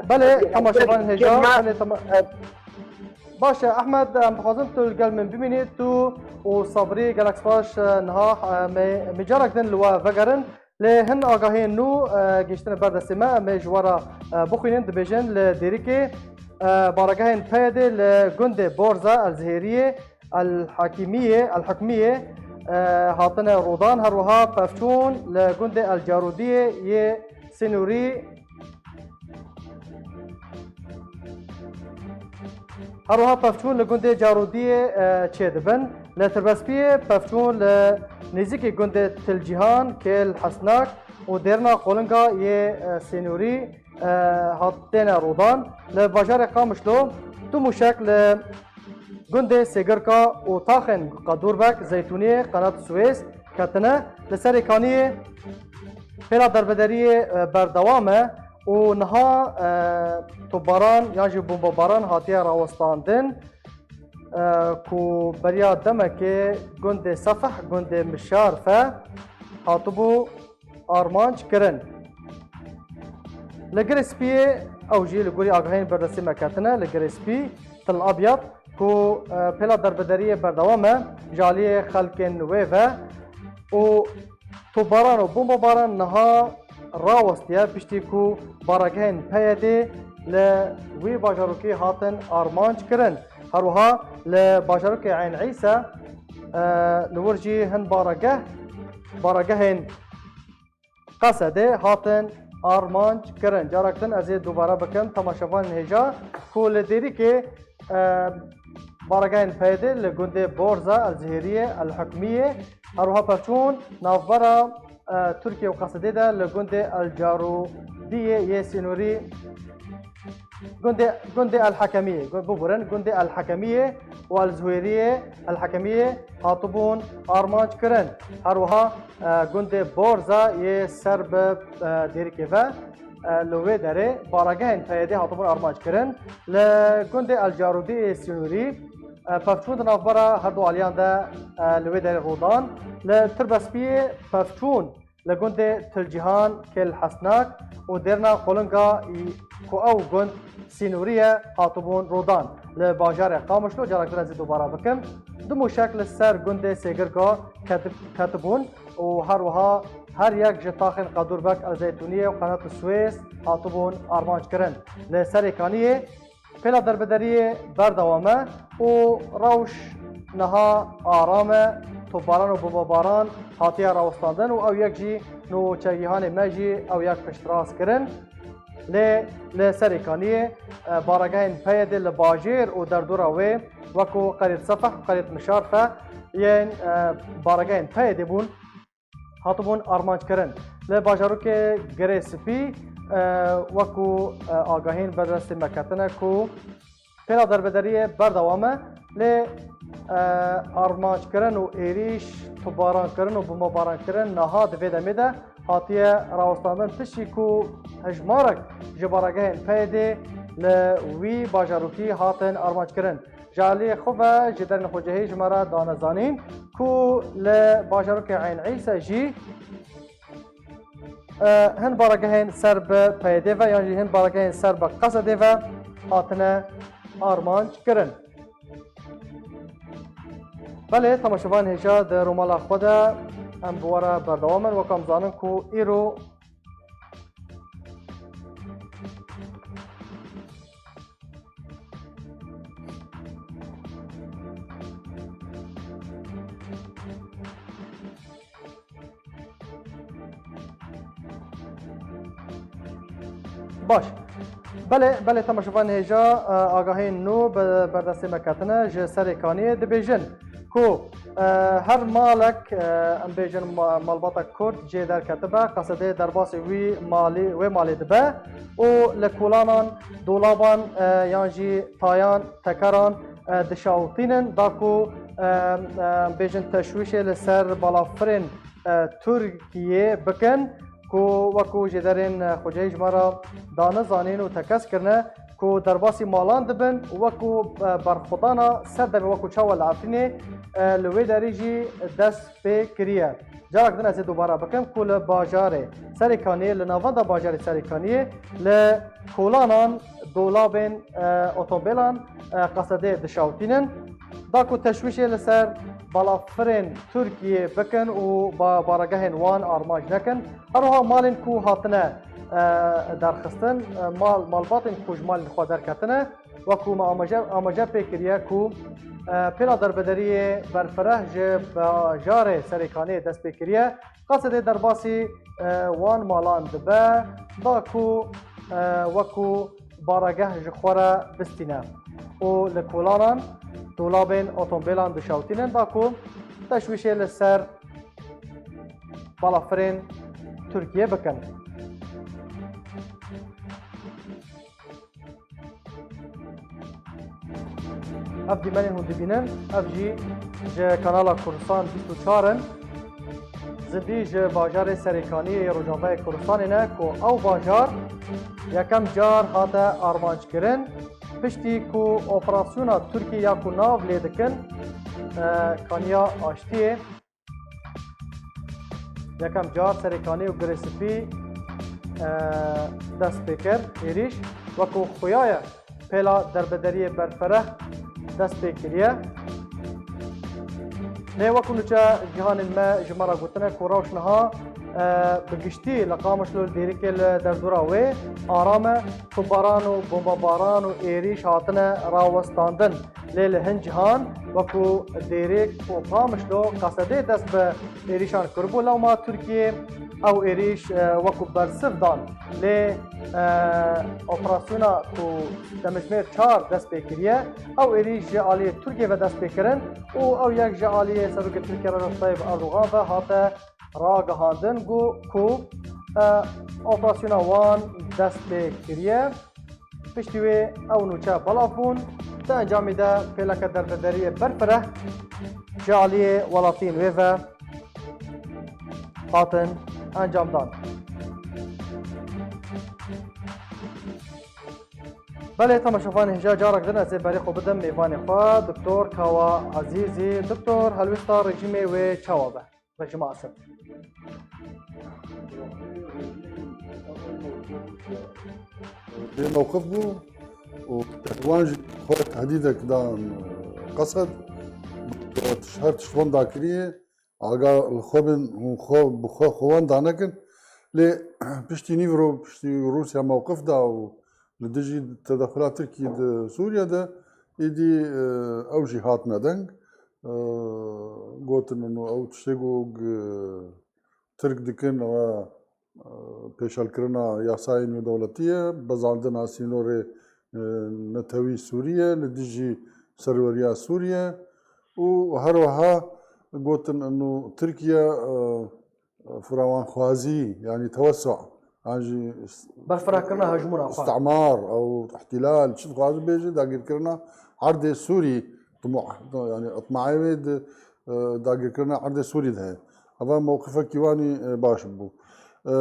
Belê, temaşevanên hêja, belê, tema-, baş e, Ehmed, em dixwazin tu li gel min bimînî, tu û Sabrî, gelek spas, e, niha, e, me, me carek din li we vegerin. Lê hin agahiyên nû, e, gihiştine ber destê me, em ê ji we re, e, bixwînin, dibêjin li Dêrikê, e, baregehên P Y D li gundê Borza El Zihêriyê, El Hakimiyê, El Hikmiyê, e, hatine rodan, her wiha pevçûn li gundê El Carûdiyê yê sînorî, her wiha pevçûn li gundê Carûdiyê, e, çêdibin. Li Tirbespiyê pevçûn li nêzîkî gundê Til Cîhan, Kêl Hesnak û dêrina qolinga yê, e, sînorî, e, hat têne rodan. Li bajarê Qamişlo du mûşek li gundê Sêgirka û taxên Qedûrbek, Zeytûniyê, Qenat Suêz ketine. Li Serêkaniyê pêla derbederiyê, e, berdewam e û niha, e, topbaran yan jî bombebaran hatiye rawestandin, e, ku beriya demekê gundê Sefih, gundê Mişarfe hatibû armanc kirin. Li Girê Spiyê, ew jî li gorî agahiyên berdestê me ketine, li Girê Spî, Til Abyad, ku, e, pêla derbederiyê berdewam e, ji aliyê xelkên wê ve û topbaran û bombebaran niha rawestiye, piştî ku baregehên P Y D li wî bajarokî hatin armanc kirin. Her wiha li bajarokê Eyn Îse, e, li wir jî hin baregeh, baregehên Qesedê hatin armanc kirin. Carak din ez ê dubare bikim temaşevanên hêja ku li Dêrikê, e, baregehên P Y D li gundê Borza, El Zihêriyê, El Hikmiyê, her wiha pevçûn navbera, e, Tirkiye û Qesedê de li gundê El Carûdiyê yê sînorî Gundê, gundê El Hekemiyê, gu-, biburin, gundê El Hekemiyê û El Zuhêriyê El Hekemiyê hatibûn armanc kirin. Her wiha, e, gundê Borza yê ser bi, e, Dêrikê ve, e, li wê derê baregehên P Y D hatibûn armanc kirin. Li gundê El Carûdî yê sînorî, e, pevçûn di navbera her du aliyan de, e, li wê derê rû dan. Li Tirbespiyê pevçûn Li gundê Til Cîhan, Kêl Hesnak û dêrna Qolinga î ku ew gund sînorî ye, hatibûn rûdan. Li bajarê Qamişlo, carektir ez ê dubara bikim, du mûşek li ser gundê Sêgirga keti-, ketibûn û her wiha her yek ji taxên Qedûrbek, El Zeytûniyê û Qenat Suêz hatibûn armanc kirin. Li Serêkaniyê Pêla derbideriyê berdewam e û rewş niha aram e. Topbaran û bombebaran hatiye rawestandin û ew yek jî nûçegihanê me jî ew yek piştrast kirin. Lê li Serêkaniyê, e, baregehên P Y D'ê li bajêr û derdora wê, wekû Qerît Sefeh û Qerît Mişarfe yên, e, baregehên P Y D'ê bûn, hatibûn armanc kirin. Li bajarokê Girê Spî, e, wekû, e, agahîn berdestê me ketine ku pêla derbederiyê berdewam e, lê, e, armanc kirin û êrîş, topbaran kirin û bombebaran kirin niha di vê demê de hatiye rawestandin, piştî ku hejmarek ji baregehên P Y D'ê li wî bajarokî hatin armanc kirin. Ji aliyê xwe ve jêderên xwecihî ji me re dane zanîn ku li bajarokê Eyn Îse jî, e, hin baregehên ser bi P Y D'ê ve yan jî hin baregehên ser bi Qesedê ve hatine armanc kirin. Belê, temaşevanên hêja di romala xwe de em bi we re berdewam in. Wek em zanin ku îro Baş. Belê, belê, temaşevanên hêja, e, agahiyên nû bi berdestê me ketine. Ji Serêkaniyê dibêjin ku, e, her malek, e, em bêjin ma-, malbatek Kurd jê derketibe, Qesedê derbasî wî malî, wê malê dibe û li kolanan, dolaban, e, yan jî tayan, tekeran, e, dişawitînin, da ku, e, e, bêjin teşwîşê li ser balafirên, e, Tirkiyê bikin, ku wekû jêderên, e, xwecihî ji me re dane zanîn û tekez kirine ku derbasî malan dibin, wekû, e, berxwedana ser demê wekû çawa li Efrînê, e, li wê derî jî dest pê kiriye. Carek din ez ê dubare bikim ku li bajarê Serêkaniyê, li navenda bajarê Serêkaniyê, li kolanan, dolabên, e, otomobêlan, e, Qesedê dişawitînin, da ku teşwîşê li ser balafirên Tirkiyê bikin û ba-, baregehên wan armanc nekin. Her wiha malên ku hatine, e, derxistin, e, mal, malbatên ku ji malên xwe derketine, wekû me amaje, amaje pê kiriye ku, e, pêla derbederiyê berfireh ji bajarê Serêkaniyê dest pê kiriye. Qesedê derbasî, e, wan malan dibe, da ku, e, wekû baregeh ji xwe re bistîne û li kolanan, dolabên otomobêlan dişawitînin, da ku teşwîşê li ser balafirên Tirkiyê bikin. Ev dîmenên hûn dibînin, ev jî ji kanala Kurdistan bîst û çar in. Zindî ji bajarê Serêkaniyê yê Rojavayê Kurdistanê ne ku ew bajar yekem car hate armanckirin. Piştî ku operasyona Tirkiyê ya ku nav lê dikin, e, Kaniya Aştiyê, yekem car Serêkanî û Girê Spî, e, dest pê kir êrîş. Wekû xuya ye pêla derbederiyê berfireh dest pê kiriye. Lê wekû nûçe gihanên me ji me re gotine ku rewş niha, e, bi giştî li Qamişlo li Dêrikê li derdora wê aram e, topbaran û bombebaran û êrîş hatine rawestandin. Lê li hin cihan, wekû Dêrêk û Qamişlo, Qesedê dest bi êrîşan kiribû, lewma Tirkiyê ew êrîş, e, wekû bersiv dan. Lê, e, operasyona ku demjimêr çar dest pê kiriye, ew êrîş ji aliyê Tirkiyê ve dest pê kirin û ew yek ji aliyê Serokê Tirkiyê Recep Tayyip Erdogan ve hate ragihandin ku, ku, e, operasyona wan dest pê kiriye. Piştî wê ew nûçe belav bûn. Di encamî de pêleke derbederiyê berfireh ji aliyê welatiyên wê ve hatin encamdan. Belê, temaşevanê hêja, carek din ez ê berê xwe bidim mêvanê xwe, Doktor Kawa Ezîzî. Doktor, helwêsta rejîmê wê çawa be? Rejîma Esed. Bê mewqif bû û wan jî xwe tehdîdek dan Qesed. Her tişt wan dakiriye. Aga li xwe bin, hûn xwe bi xwe xwe wan danekin. Lê piştî nîvro, piştî Rûsya mewqif da û li dijî tedexula Tirkiyê di Sûriye de, êdî, e, ew jî hatine deng. E, gotin, û ew tiştê ku, e, Tirk dikin, ew e, pêşelkirina yasayên nêdewletî ye, bezandina sînorê, e, netewî Sûrî ye, li dijî serweriya Sûrî ye û her wiha gotin inu Tirkiye, e, firawanxwazî, yanî tewessu, an jî ist-, Berfirakirina hejmûna xwe. Istimar ew îhtîlal, çi dixwaze bêje, dagirkirina erdê Sûrî, timo-, yanî itmaê wê di, e, dagirkirina erdê Sûrî de heye. Eva mewqifekî wanî, e, baş bû. E,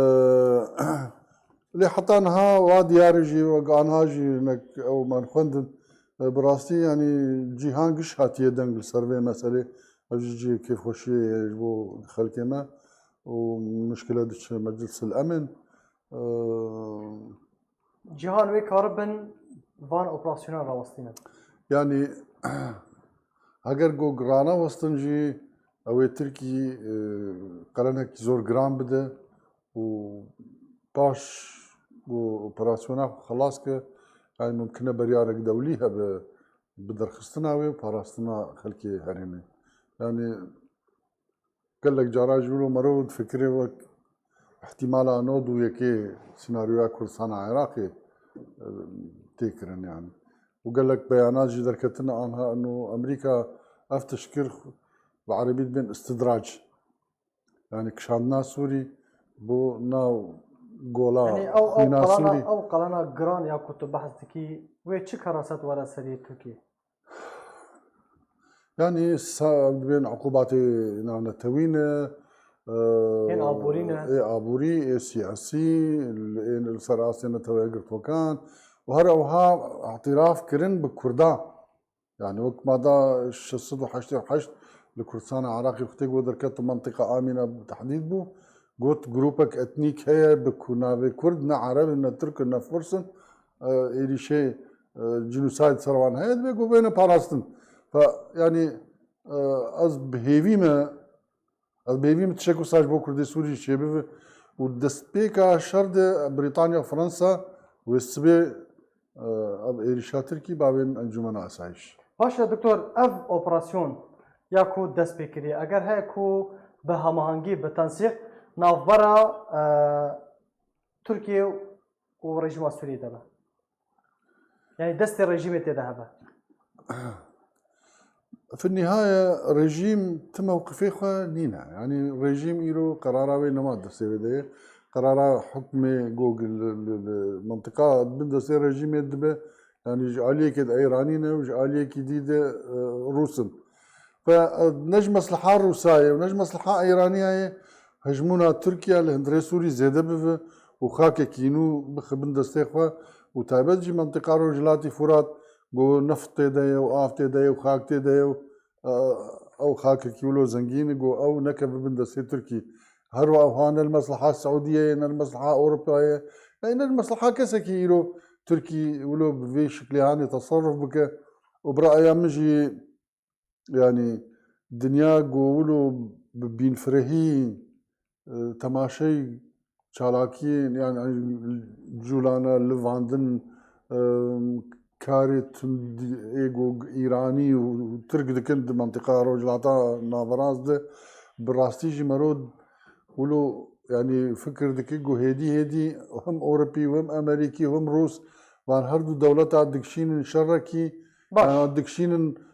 lê heta niha wa diyar e jî, wek anha jî hinek ew me xwendin, e, bi rastî, yanî cîhan giş hatiye deng li ser vê meselê. Ev jî cihê kêfxweşiyê ye ji bo xelkê me û muşkile diçe Meclisil Emn. Eee, Cihan wê karibin van operasyona rawestînin. Yanî, heger ku rane westin jî, ew ê Tirkî, eee, qelenekî zor giran bide û paş ku operasyona xwe xilas ke, yanî mumkin e beryarek dewlî hebe bi derxistina wê û parastina xelkê herêmê. Yanî gelek cara ji wilo mero difikire wek ihtimala nod û yekê senaryoya Kurdistana Iraqê, e, tê kirin yanî. Û gelek beyanat jî derketin anha ino Amerîka ev tişt kir, bi erebî dibên istidrac. Yanî kişandina Sûrî bo nav gola Yanî ew, ew xwîna qelana, Sûrî. Ew qelana giran ya ku tu behs dikî, wê çi keraset were seriyê Tirkiyê? Yanî sa-, dibên uqubatê navnetewî ne, e, Ên aborî ne. Ê aborî, ê siyasî, ên li ser astê Neteweyek Girtokan û her ewha îtiraf kirin bi Kurdan. Yanî wek mada şeş sed û heştê û heşt li Kurdistana Iraqê wextê ku derket û mentiqa Amîna bi tehdîd bû, got grûpek etnîk heye bi ku navê Kurd, ne Ereb in, ne Tirk in, ne Furs in, e, êrîşê, e, cînosayd ser wan heye, divê ku bêne parastin. Fe, yanî, e, ez bi hêvî me, ez bi hêvî me tiştek wisa ji bo Kurdê Sûrî çêbibe û destpêka şer de Brîtanya, Fransa wê sibê, e, ev êrîşa Tirkî bavên Encûmena Asayîş. Baş e, Doktor, ev operasyon ya ku dest pê kiriye, eger heye ku bi hemahengî, bi tensîq navbera, e, Tirkiye û rejîma Sûriyê de be? Yanî destê rejîmê tê de hebe? Fi nîhaye rejîm ti mewqifê xwe nîne. Yanî rejîm îro qerara wê nema destê wê de ye. Qerara hukmê go li, li, li mentiqa bin destê rejîmê dibe. Yanî ji aliyekê de Eyranî ne û ji aliyekî dî de, e, Rûs in. Ve, e, ne ji mesleha Rûsa ye û ne ji mesleha Eyranîya ye hejmûna Tirkiye li hundirê Sûrî zêde bibe û xakekî nû bixe bin destê xwe û taybet jî mentiqa Rojhilatî Furat ku neft tê de ye û av tê de ye û xak tê de ye û, e, ew xakekî wilo zengîn e ku ew nekeve bin destê Tirkî. Her wiha ne li mesleha Siûdiyê ye, ne li mesleha Ewropayê ye, ne, ne li mesleha kesekî îro Tirkî wilo bi vê şiklê hanê teserruf bike û bi raya min jî Yanî dinya ku wilo bi bînfirehî, e, temaşey çalakiyên, yanî, yanî culana, livandin, e, karê tundî ê ku Îranî û Tirk dikin di mentiqa Rojhilata Naverast de, bi rastî jî mero wilo, yanî, fikir dike ku hêdî hêdî him Ewropî û him Amerîkî û him Rûs van her du dewleta dikişînin şerekî Baş. Yanî dikişînin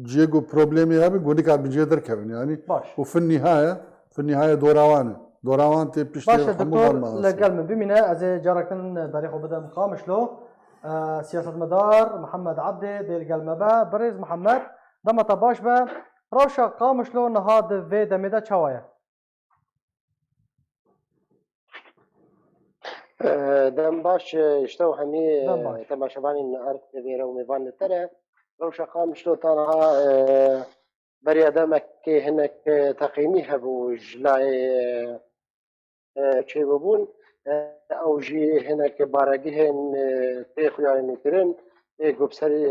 cihê ku problemê hebe ku nikabin cihê derkevin yanî. Baş. Û fin nîhaye, fin nîhaye dora wan e. Dora wan tê piştê Baş e, hemû Doktor, van me li asê. Gel min bimîne, ez ê carek din berê xwe bidim Qamişlo. E, siyasetmedar Mihemed Ebdê dê li gel me be. Birêz Mihemed, dema te baş be. Rewşa Qamişlo niha di vê demê de çawa ye? Dem baş, e, ji te û hemî, e, Dem baş. Temaşevanên R T V re û mêvan li te re. Rewşa Qamişlo ta niha, e, beriya demekê hinek, e, teqînî hebû ji layê, e, e, çêbûbûn. E, ew jî hinek baregihên, e, tê xuyanî kirin. Ê ku bi serî,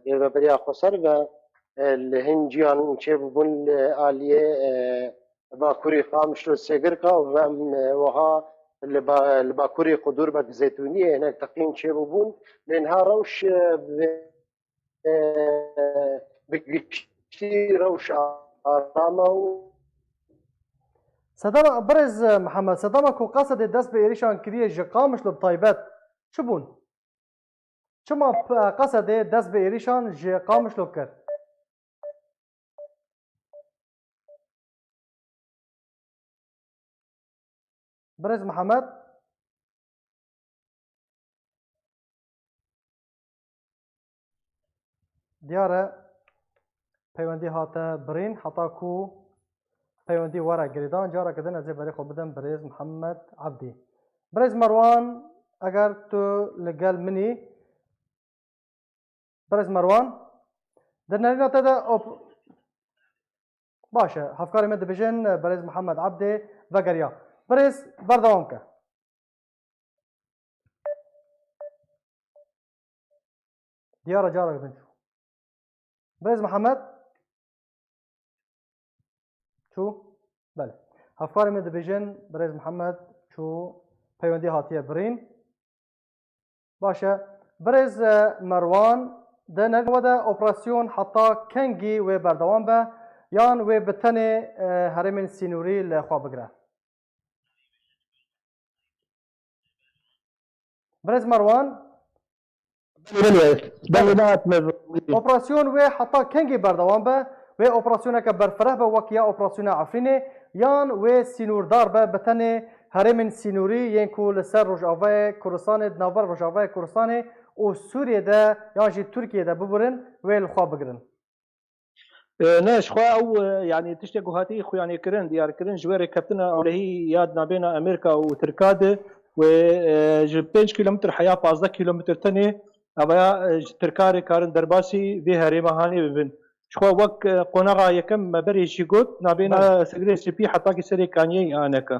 e, rêveberiya xweser ve, e, li hin ciyan çêbûbûn li aliyê, e, Bakurê Qamişlo Sêgirka û em, e, wiha li ba-, li Bakurê Qudûrbek Zeytûniyê hinek teqîn çêbûbûn. Lê niha rewş, e, bi, e, bi giştî rewş arame û Sedema, birêz Mihemed, sedema ku Qesedê dest bi êrîşan kiriye ji Qamişlo bi taybet çi bûn? Çima p-, Qesedê dest bi êrîşan ji Qamişlo kir? Birêz Mihemed? Diyar e, peywendî hate birîn, heta ku peywendî were girêdan, careke din ez ê berê xwe bidim birêz Mihemed Ebdî. Birêz Merwan, eger tu li gel min î, birêz Merwan, di nerîna te de op-, baş e, hevkarê me dibêjin, birêz Mihemed Ebdê vegeriya. Birêz, berdewam ke. Diyara carek din çû. Birêz Mihemed? Çû? Belê. Hevkarê me dibêjin, birêz Mihemed çû, peywendî hatiye birîn. Baş e. Birêz, e, Merwan, di nerîna we de operasyon heta kengî wê berdewam be, yan wê bi tenê, e, herêmên sînorî li xwe bigire? Birêz Merwan? Belê, belê. Belê, nehatime. Operasyon wê heta kengî berdewam be? Wê operasyoneke berfireh be wek ya operasyona Efrînê, yan wê sînordar be, bi tenê herêmên sînorî yên ku li ser Rojavayê Kurdistanê, di navber Rojavayê Kurdistanê û Sûriyê de yan jî Tirkiyê de bibirin, wê li xwe bigirin? E, ne, ji xwe ew, e, yanî tiştê ku hatî xuyanîkirin, diyarkirin, ji wê rêkeftina ewlehî ya di navbêna Amerîka û Tirka de wê, e, ji pênc kîlometr heya pazdeh kîlometr tenê, ev ya, e, ji Tirka re karin derbasî vê herêma hanê bibin. Ji xwe wek, e, qonaxa yekem me berê jî got, navbêna Belê. Sigrê Spî hetakî serê Kanyeyê aneke.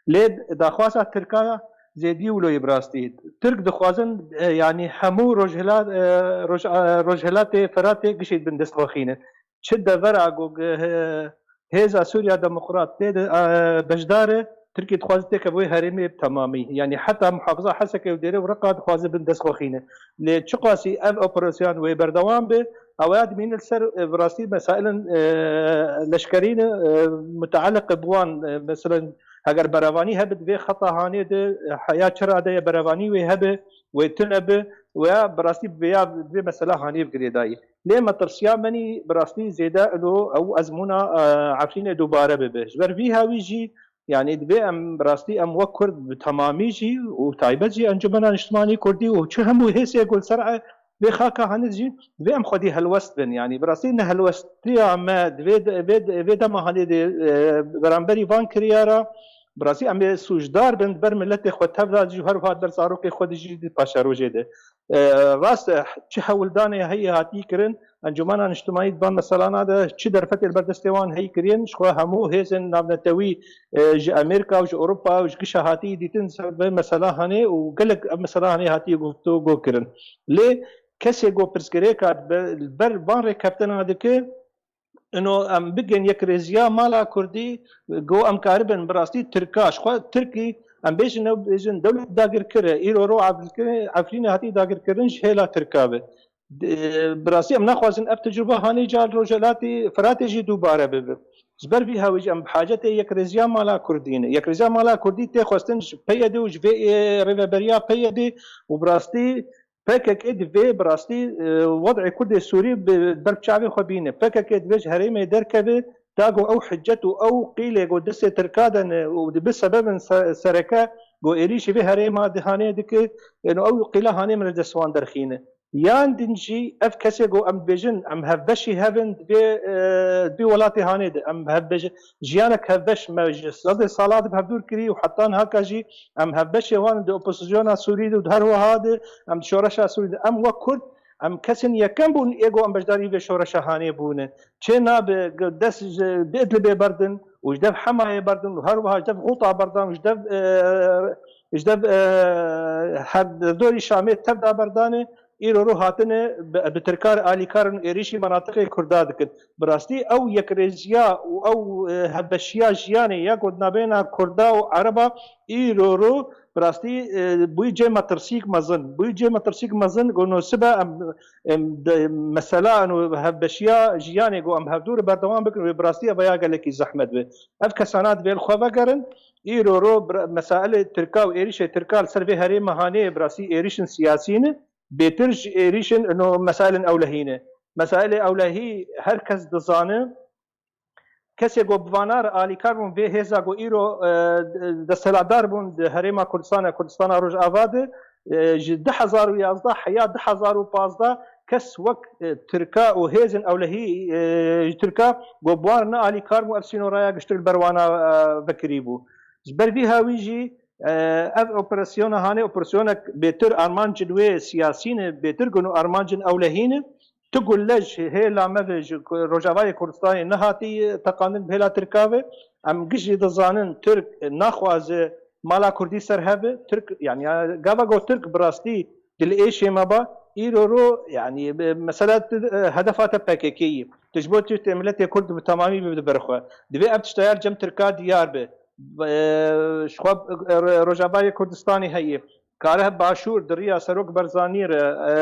Lê daxwaza Tirka zêdî wilo ye bi rastî. Tirk dixwazin, e, yanî hemû rojhila-, e, roj-, e, rojhilatê Firatê gişê bin dest xwe xîne. Çi devera ku, e, Hêza Sûriya Demokrat tê de, e, beşdar e, Tirkî dixwaze têke vê herêmê bi temamî. Yanî heta muhafaza Hesekê û Dêrê û Reqa dixwaze bin dest xwe xîne. Lê çiqasî ev operasyon wê berdewam be, ew ya dimîne li ser, e, bi rastî mesailin, e, leşkerî ne, e, mutealiq bi wan, e, mesela Heger berevanî hebe di vê xeta hanê de, heya çira de ye berevanî wê hebe, wê tune be, wê ya bi rastî bi ya vê mesela hanê bi girêdayî. Lê metirsiya menî bi rastî zêde ilo ew ezmûna, e, Efrînê dubare bibe. Ji ber vî hawî jî, yanî divê em bi rastî em wek Kurd bi temamî jî û taybet jî Encûmena Niştimanî Kurdî û çi hemû hêsê ku li ser vê xaka hanê jî divê em xwedî helwest bin. Yanî bi rastî ne helwestiya me di vê, vê, vê dema hanê de, e, beramberî van kiryara, bi rastî em ê sûcdar bin, ber miletê xwe tev de jî, her wiha ber zarokê xwe de jî di paşerojê de. E, rast e, çi hewldanê heyî hatî kirin, Encûmena Niştimanî di van meselana de çi derfetê li ber destê wan heyî kiriyin, ji xwe hemû hêzên navnetewî, e, ji Amerîka û ji Ewropa û ji gişa hatî dîtin ser vê mesela hanê û gelek ev mesela hanê hatî guftûgo kirin. Lê kesê ku pirsgirêka li ber van rêkeftina dike, ino em bigên yekrêziya mala Kurdî, ku em karibin bi rastî Tirka, ji xwe Tirkî, em bêjin, ew bêjin dewlet dagirkir e, îro ro Efrînê, Efrînê hatî dagirkirin ji hêla Tirka ve. Di-, bi rastî em naxwazin ev tecrûba hanê ca li Rojhilatê Firatê jî dubare bibe. Ji ber vî hawî jî em bi hacetê yekrêziya mala Kurdî ne. Yekrêziya mala Kurdî tê xwestin ji P Y D û ji vê, e, rêveberiya P Y D û bi rastî P K K divê bi rastî, e, wed'ê Kurdê Sûrî bi, ber bi çavê xwe bîne. P K K divê ji herêmê derkeve, ta ku ew hicet û ew qîlê ku destê Tirka de ne û dibe sebebin se-, sereke ku êrîşî vê herêma di hanê dike, êno ew qîla hanê min li dest wan derxîne. Yan din jî ev kesê ku em dibêjin, em hevbeşî hev in, divê, e, divê welatê hanê de em hevbeş, jiyanek hevbeş me ji sedê sala de bi hevdûr kirî û heta niha jî em hevbeşê wan in di opozisyona Sûrî de û di her wiha de em di şoreşa Sûrî de. Em wek Kurd, em kesên yekem bûn ê ku em beşdarî vê şoreşa hanê bûne. Çê nabe dest ji, bi Idlibê berdin û ji dev Hemayê berdin û her wiha ji dev Xuta berdan û ji dev, e, ji dev, e, her derdorî Şamê tev da berdane. Îro ro hatine bi, bi Tirkar alîkar in êrîşî menatiqê Kurda dikin. Bi rastî ew yekrêziya û ew, e, hevbeşiya jiyanê ya ku di navbeyna Kurda û Ereba îro ro bi rastî, e, bûyî cê metirsîk mezin. Bûyî cê metirsîk mezin ku no sibe em, em, de, mesela eno hevbeşiya jiyanê ku em hevdû re berdewam bikin wê bi rastî ev ya gelekî zehmet be. Ev kesana divê li xwe vegerin. Îro ro bir-, mesailê Tirka û êrîşê Tirka li ser vê herêma hanê bi rastî êrîşin siyasî ne. Bêtir ji êrîşin ino mesailên ewlehî ne. Mesailê ewlehî her kes dizane. Kesê ku bi vana re alîkar bûn vê hêza ku îro, e, desthilatdar bûn di herêma Kurdistanê, Kurdistana Rojava de, e, ji du hezar û yazdeh heya du hezar û pazdeh kes wek, e, Tirka û hêzên ewlehî, e, ji Tirka ku bi wan re ne alîkar bû, ev sînoraya giştir li ber wana, e, vekirî bû. Ji ber vî hawî jî, e, ev operasyona hanê operasyonek bêtir armancên wê siyasî ne, bêtir ku no armancên ewlehî ne. Tu gulle ji hêla me ve ji Ku-, Rojavayê Kurdistanê nehatî teqandin bi hêla Tirka ve. Em gişt jî dizanin Tirk naxwaze mala Kurdî ser heve. Tirk, yani, ya, gava got Tirk bi rastî dilêşê me ba, îro ro, yani, bi-, mesela tu, e, hedefa te P K K yî. Tu ji bo tu tê miletê Kurd bi temamî bide ber xwe. Divê ev tiştayar cem Tirka diyar be. E, ji xwe, e, Rojavayê Kurdistanê heye. Kare Başûr di riya Serok Barzanî re, e,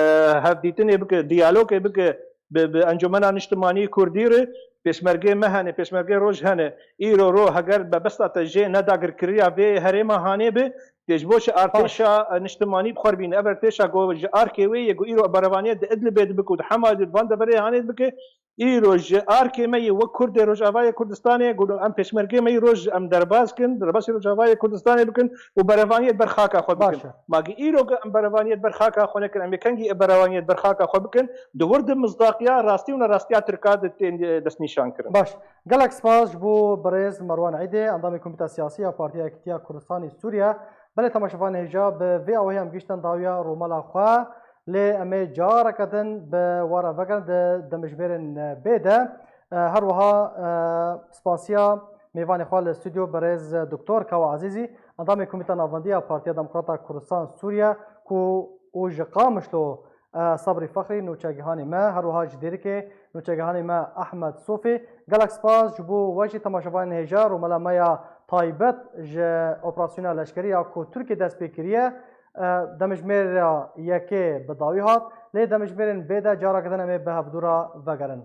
hevdîtinê bike, diyalogê bike bi, bi Encûmena Niştimanî Kurdî re, pêşmergê me hene, pêşmergê roj hene. Îro ro heger mebesta te jê ne dagirkiriya vê herêma hanê be, tê ji bo ji artêşa, e, niştimanî bi xwe re bîne. Ev artêşa ku ji arkê wê yê ku îro berevaniyê di Idlibê dibike û di Hema di van deverê hanê dibike, îro ji arkê me yê wek Kurdê Rojavayê Kurdistanê, ku em pêşmergê me yî roj em derbas kin, derbasî Rojavayê Kurdistanê bikin û berevaniyê ber xaka xwe bikin. Baş e. Ma gi îro gi em berevaniyê ber xaka xwe nekin, em yê kengî ê berevaniyê ber xaka xwe bikin, di wir di mizdaqiya rastî û nerastiya Tirka de tên, e, destnîşan kirin. Baş. Gelek spas ji bo birêz Merwan Îdê, endamê Komîta Siyasî ya Partiya Yekîtiya Kurdistanê Sûriye. Belê temaşevanê hêja, bi vê awayî em gihîştin dawiya rûmela xwe. Lê em ê careke din bi we re vegerin di demjimêrên bê de. E, her wiha, e, spasiya mêvanê xwe li stûdyo berêz Doktor Kawa Ezîzî, endamê Komîta Navendî ya Partiya Demokrata Kurdistan Sûriye ku û ji Qamişlo, e, Sabrî Fexrî nûçegihanê me, her wiha ji Dêrikê nûçegihanê me Ehmed Sofî. Gelek spas ji bo we jî temaşevanên hêja, rûmela me ya taybet ji operasyona leşkerî ya ku Tirkiye dest pê kiriye, e, demjimêra yekê bi dawî hat, lê demjimêrên bê de careke din em ê bi hevdû re vegerin.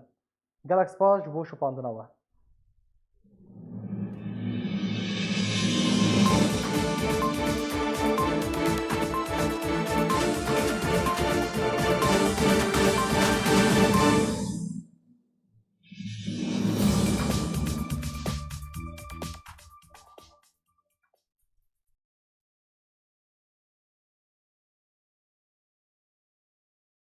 Gelek spas ji bo şopandina we.